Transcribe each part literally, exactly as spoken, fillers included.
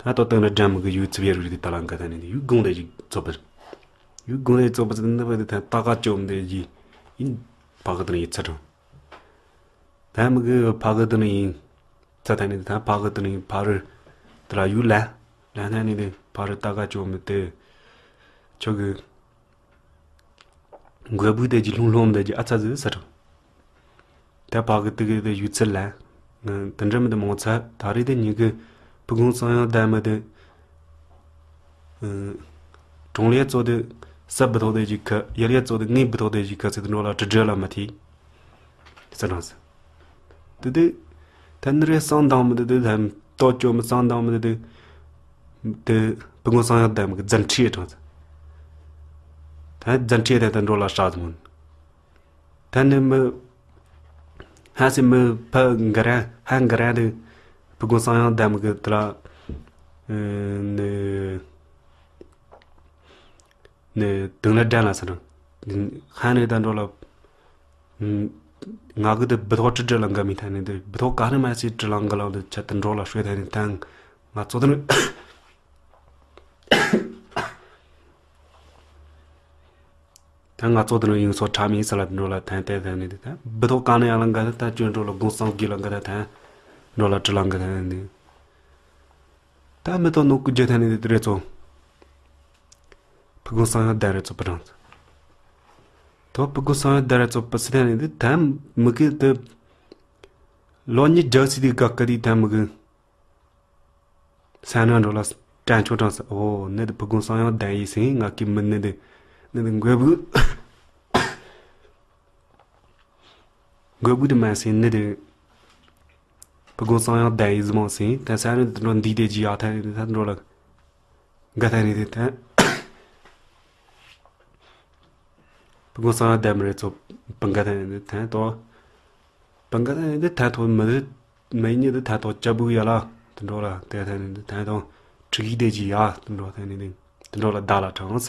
ད་ཏོ་སྟེང་ལ་འགྲམ་གི་ཡུལ་ཚིབ་ཡར་རི་དེ་ད་ལ་འགའ་ད་ནི་ཡུལ་དགོང་དེ་ཞིག་ཚོ་པར། ཡུལ་དགོང་དེ་ཚོ་པར་ཟིན་ནི་བ་དེ་ད་ད་ག་ཅོམ་དེ་ཡི་ཡིན་ཕ་གི་དང་ཡི་ཚ་དྲང་། ད་མི་གི་ཕ་གི་དང་ཡིན་ཚ་ད་ནི་ད་ཕ་གི་དང་ཡིན་ཕ་རི་དེ་ལ་ཡུལ་ལ་ལ་ད་ནི་དེ་ཕ་རི་ད་ག་ཅོམ་དེ་ཆོ་གི་མགོ་བུ་དེ་གྱི་ལྷུང་ལྷུང་དེ་གྱི་ཨ་ཚ་ཟི་ས་དྲང་། ད་ཕ་གི་དེ་གི་དེ་ཡུལ་ཚིལ་ལ། དེ་འདྲ་མི་དེ་མང་ཚ་ད་རེས་དེ་ཉི་གི་ཕུ་གུང་གསང་ཡང་ལྡན་མི་དེ། གྲོང་ལས་གཙོ་དེ་ས་བུ་ཐོག་དེ་གྱི་ཁ་ཡར་ཡར་གཙོ་དེ་ངའི་བུ་ཐོག་དེ་གྱི་ཁ་ཚེ་དེ་འགྲོ་ལ་དྲི་དྲི་ལ་མ་ཐི། ས་དྲང་ས། དེ་དེ། ད་ནི་རེ་གསང་དང་མི་དེ་དེ་ད་ལྟོ་ཅོ་མི་གསང་དང་མི་དེ་དེ། དེ་ཕུ་གུང་གསང་ཡང་ལྡན་མི་གི་བཙན་ཁྲིད་དྲང་ས། ད་བཙན་ཁྲིད་དེ་ད་འགྲོ་ལ་ཧྲ་ཟི་མོན། ད་ནི་མི། ཧ་སི་མི་ཕ་འགའ་ར་ཧ་འགའ་ར་དེ་ཕུ་གུང་གསང་ཡང་ལྡན་མི་གི་དེ་ལ། ནི། ནི་དུང་ལ་དྲན་ལ་ས་དྲང་། ཧ་ནི་ད་འགྲོ་ལ། ང་གི་དེ་བུ་ཐོག་དྲི་དྲི་ལ་འགའ་མི་ཐ་ནི་དེ་བུ་ཐོག་ག་ནི་མ་སི་དྲི་ལ་འགའ་ལ་དེ་ཆ་དེ་འགྲོ་ལ་ཤོད་ཐ་ནི་ད་ང་ཚོ་དེ་ནི། ད་ང་ཚོ་དེ་ནི་ཡིན་སོ་ཁྲ་མི་ཡིན་ས་ལ་འགྲོ་ལ་ཐན་ཏེ་ཐན་ནི་དེ་ཐན་བུ་ཐོག་གང་ནས་ཡང་ལ་འགའ་ཐན་ད་ཅོན་འགྲོ་ལ་དགོང་སང་གི་ལ་འགའ་ཐན་ཐན་འགྲོ་ལ་དྲི་ལ་འགའ་ཐན་ནི། ད་མི་ཐོག་ནོ་ཀུ་ཇེ་ཐན་ནི་དེ་རེ་ཚོ། ཕུ་གུང་སང་ཡང་ད་རེ་ཚོ་པ་རང་ཚོ། ཐོག་ཕུ་གུང་སང་ཡང་ད་རེ་ཚོ་པ་སི་ཐན་ནི་དེ་ཐན་མི་གི་དེ། ལོ་ཉི་རྒྱ་སི་དེ་ག་ག་དེ་ཐན་མི་གི། ས་ན་འགྲོ་ལ་དྲན་ཆོག་དྲང་ས། འོ་ནི་དེ་ཕུ་གུང་སང་ཡང་ལྡན་ཡིན་ཟིན་ང་གི་མི་ནི་དེ་ནི་དེ་མགོ་བུ་མགོ་བུ་དེ་མ་ཟིན་ནི་དེ་ཕུ་གུང་སང་ཡང་ལྡན་ཡིན་ཟིན་མ་ཟིན་ད་ས་ནི་དེ་འགྲོ་འདི་དེ་ཇི་ཡག་ཐ་ནི་དེ་ད་འགྲོ་ལ་འགའ་ཐ་ནི་དེ་ཐན། ཕུ་གུང་སང་ཡང་ལྡན་མི་རེ་ཚོ་པང་ག་ཐ་ནི་དེ་ཐན་ཏོ། པང་ག་ཐ་ནི་དེ་ཐན་ཐོ་མི་དེ། མི་ཉིད་དེ་ཐན་ཐོ་ཅ་བུ་ཡ་ལ་དེ་འགྲོ་ལ་དེ་ཐ་ནི་དེ་ཐན་ཐོ་ཁྲི་གི་དེ་ཇི་ཡ་དེ་འགྲོ་ཐ་ནི་དེ་དེ་འགྲོ་ལ་ད་ལ་དྲངས།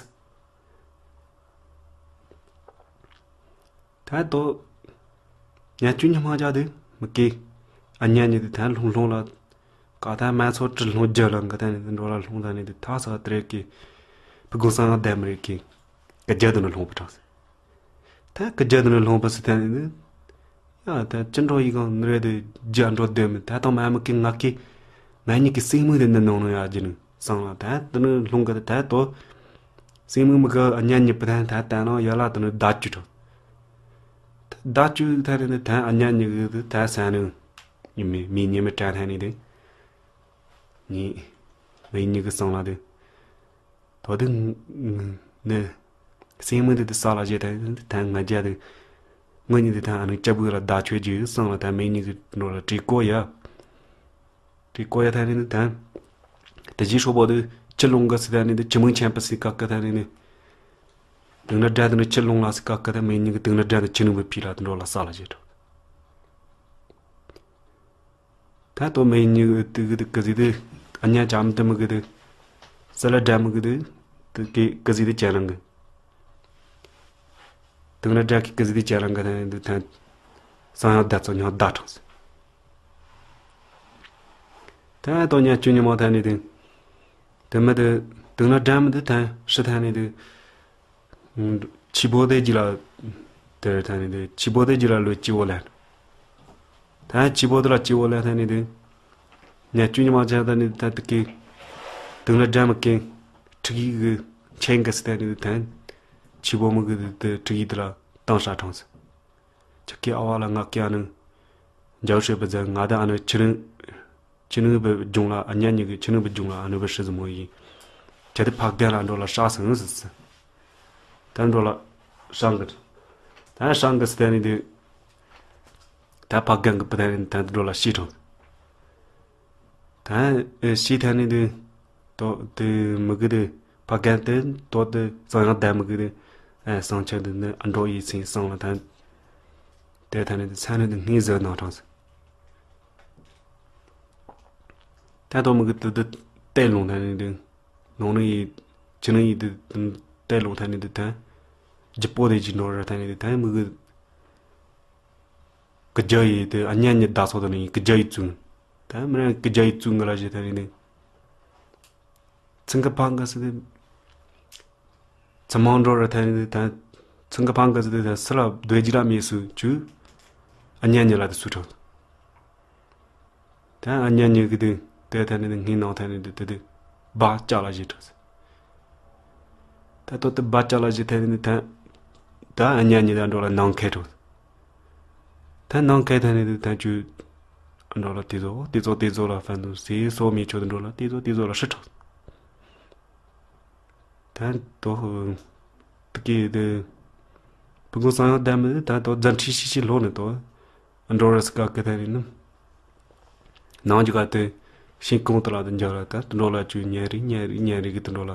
ད་དོ། ཉ་ཅུ་ཉི་མ་ཅག་དེ་མི་སྐེ། ཨ་ཉ་ཉི་དེ་ཐན་ལྷུང་ལྷུང་ལ། ཀ་ཐ་མ་ཚོ་ཀྲི་ལྷུང་རྒྱ་ལ་འགའ་ཐ་ནི་དེ་འགྲོ་ལ་ལྷུང་ཐ་ནི་དེ་ཐ་ས་ཏྲེ་སྐེ། ཕུ་གུང་སང་ཡང་ལྡན་མི་རེ་སྐེ། ཀ་རྒྱ་དེ་ནི་ལྷུང་པ་དྲངས། ད་ཀ་རྒྱ་དེ་ནི་ལྷུང་པ་སི་ཐན་ནི་དེ། ཡ་ད་ཅི་འགྲོ་ཡི་གང་ནི་རེ་དེ་རྒྱ་འགྲོ་དེ་མི་ད་དང་མ་མི་སྐེ་ང་སྐེ། ང་གཉིས་ཀྱི་སེམས་མུ་དེ་ནི་ནང་ནང་ཡ་རྒྱུ་ནི། སང་ལ་ད་དེ་ནི་ལྷུང་གི་ད་དོ། སེམས་མུ་མི་གི་ཨ་ཉ་ཉི་པ་ཐན་ད་ད་ནང་ཡ་ལ་དེ་ནི་ད་ཅུ་དྲོ། ད་ཅུ་ཐན་ནི་ཐན་ཨ་ཉ་ཉི་གི་ད་ས་ནི། ཉི་མི་མི་ཉི་མི་དྲན་ཐན་ནི་དེ། ཉི། མི་ཉི་གི་སང་ལ་དེ། དོ་དེ། ནི། སེམས་མུ་དེ་དེ་ས་ལ་བཞེས་ཐན་ཐན་ང་རྒྱ་དེ། ངོ་ཉི་དེ་ཐན་ཨ་ནི་ཅ་བུ་ལ་ད་ཆོས་རྒྱུ་སང་ལ་ཐན་མི་ཉི་གི་ནོ་ལ་བྲིས་ཀོ་ཡ། དེ་ཀོ་ཡ་ཐ་ནི་ནི་ཐན། དེ་ཇི་ཧྲོ་བོ་དེ་ཆི་ལོང་ག་སི་ཐ་ནི་དེ་ཆི་མུང་ཆེན་པ་སི་ཀ་ཀ་ཐ་ནི་ནི། དུང་ན་དྲ་དེ་ནི་ཆི་ལོང་ལ་སི་ཀ་ཀ་ཐ་མི་ཉི་གི་དུང་ན་དྲ་དེ་ཆི་ནུ་བི་ཕི་ལ་དུ་འགྲོ་ལ་ས་ལ་ཇེ་དྲོ། ད་དོ་མི་ཉི་གི་དུ་གི་དུ་ག་ཟི་དེ་ཨ་ཉ་ཅམ་དུ་མི་གི་དུ། ས་ལ་དྲ་མི་གི་དུ། དུ་གི་གི་ཟི་དེ་ཅན་རང་གི། དུང་ན་དྲ་གི་གི་ཟི་དེ་ཅན་རང་གི་ཐ་ནི་དུ་ཐན། སང་ཡང་ད་ཚོ་ཉང་ད་དྲངས་སི། ད་དོ་ཉ་ཅུ་ཉི་མ་ཐ་ནི་དེ། དེ་མི་དེ། དུང་ན་དྲ་མི་དེ་ཐན་ཧྲི་ཐ་ནི་དེ། ཆི་བོ་དེ་ཇི་ལ། དེ་ཐ་ནི་དེ་ཆི་བོ་དེ་ཇི་ལ་ལོ་ཅི་བོ་ལན། ཐན་ཆི་བོ་དེ་ལ་ཅི་བོ་ལན་ཐ་ནི་དེ། ཉ་ཅུ་ཉི་མ་ཅན་ཐ་ནི་དེ་ཐན་དེ་ཀི། དུང་ན་དྲ་མི་ཀི། ཁྲི་གི་གི་ཆེན་གི་སི་ཐ་ནི་དེ་ཐན། ཆི་བོ་མི་གི་དེ་ཁྲི་གི་དེ་ལ་ཏང་ཧྲ་དྲངས་སི། ཆ་ཀི་ཨ་བ་ལ་ང་ཀི་ཨ་ནུ། འཇའ་བོ་ཧྲེ་བུ་ཛ་ང་ད་ཨ་ནུ་ཆི་ནུ། ཆི་ནུ་བུ་ཇུང་ལ་ཨ་ཉ་ཉི་གི་ཆི་ནུ་བུ་ཇུང་ལ་ཨ་ནུ་བུ་ཧྲི་ཟི་མོ་ཡིན། ཁྱེད་དེ་ཕག་རྒན་ལ་འགྲོ་ལ་ཧྲ་སང་ཟི་སི། ད་འགྲོ་ལ་ཧྲང་གི། ད་ཧྲང་གི་སི་ཐན་ནི་དེ། ད་ཕག་རྒན་གི་བུ་ཐན་ནི་ད་འགྲོ་ལ་ཤི་དྲངས། ད་ཨེ་ཤི་ཐན་ནི་དེ། དོ་དེ་མི་གི་དེ་ཕ་གན་དེ་དོ་དེ་གཙང་ཡང་བསྡད་མི་གི་དེ། ཨེ་གཙང་ཆེན་དེ་ནི་ཨ་འགྲོ་ཡི་ཚིན་གཙང་ལ་ཐན། དེ་ཐན་ནི་དེ་ཚན་ནི་དེ་སྔས་ཟེར་ནང་དྲངས་སི། ད་དོ་མི་གི་དེ་དེ་ཏེ་ལུང་ཐན་ནི་དེ། ནོང་ནི་ཡི་ཅི་ནི་ཡི་དེ་ཏེ་ལུང་ཐན་ནི་དེ་ཐན། ཇི་པོ་དེ་ཇི་འགྲོ་ར་ཐན་ནི་དེ་ཐན་མི་གི། ཀི་རྒྱ་ཡི་དེ་ཨ་ཉ་ཉི་ད་སོ་དེ་ནི་ཀི་རྒྱ་ཡི་བཙུན། ད་མི་རང་ཀི་རྒྱ་ཡི་བཙུན་གི་ལ་ཞེ་ཐན་ནི་དེ། ཚང་གི་ཕང་གི་སི་དེ། ཚང་མང་འགྲོ་ར་ཐན་ནི་དེ་ཐན། ཚང་གི་ཕང་གི་སི་དེ་ཐན་སི་ལ་སྡོད་ཀྱི་ར་མེད་སུ་ཅུ། ཨ་ཉ་ཉི་ལ་དེ་སུ་དྲངས། ཐན་ཨ་ཉ་ཉི་གི་དེ་དེ་ཐན་ནི་དེ་ངའི་ནང་ཐན་ནི་དེ་དེ་དེ་བ་ཅག་ལ་བཞེས་དྲངས། ད་ཏོ་དེ་བ་ཅག་ལ་བཞེས་ཐན་ནི་དེ་ཐན། ད་ཨ་ཉ་ཉི་ད་འགྲོ་ལ་ནང་ཁེ་དྲངས། ཐན་ནང་ཁེ་ཐན་ནི་དེ་ཐན་ཅུ། འགྲོ་ལ་དེ་ཚོ་དེ་ཚོ་དེ་ཚོ་ལ་ཕན་ཐོགས་སི་སོ་མི་ཆོད་དེ་འགྲོ་ལ་དེ་ཚོ་དེ་ཚོ་ལ་ཧྲི་དྲངས། ད་དོ། དེ་གི་དེ། ཕུ་གུ་སང་ཡང་ལྡན་མི་ད་དོ་རྫམ་ཁྲི་ཤི་ཤི་ལོ་ནི་དོ། འགྲོ་ར་སི་ཀ་ཀི་ཐན་རི་ནི། ནང་གི་ག་དེ། ཤིང་ཀོང་དུ་ལ་དེ་འཇག་ར་ད་དུ་འགྲོ་ལ་ཅུ་ཉན་རི་ཉན་རི་ཉན་རི་གི་དུ་འགྲོ་ལ།